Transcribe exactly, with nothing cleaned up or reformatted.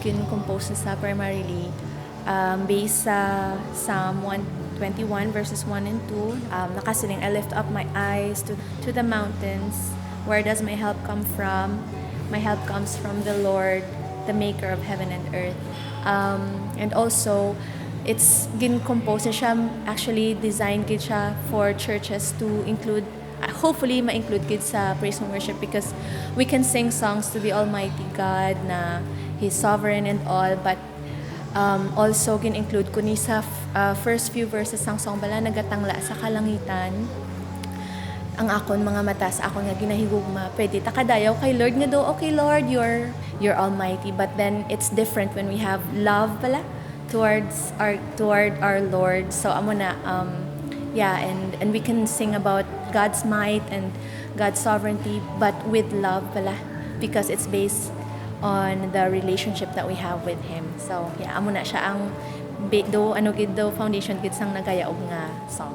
Gin-compose sa primarily, um, based sa Psalm one twenty-one, verses one and two. Um, nakasiling, "I lift up my eyes to, to the mountains. Where does my help come from? My help comes from the Lord, the maker of heaven and earth." Um, and also, it's gin-compose siya, actually designed gid siya for churches to include, uh, hopefully ma-include gid sa praise and worship, because we can sing songs to the Almighty God na He's sovereign and all, but, um, also gin-include ko ni sa f-, uh, first few verses sang song bala, "Nagatangla sa kalangitan ang akon mga mata sa akon nga ginahigugma." Pwede ta kadayaw kay Lord nga daw, "Okay, Lord, you're, you're almighty." But then it's different when we have love pala towards our, toward our Lord. So amo na, um, yeah, and, and we can sing about God's might and God's sovereignty, but with love pala, because it's based on the relationship that we have with Him. So yeah, amo na siya ang ba-, do, ano gid do, foundation gid sang Nagayaog nga song.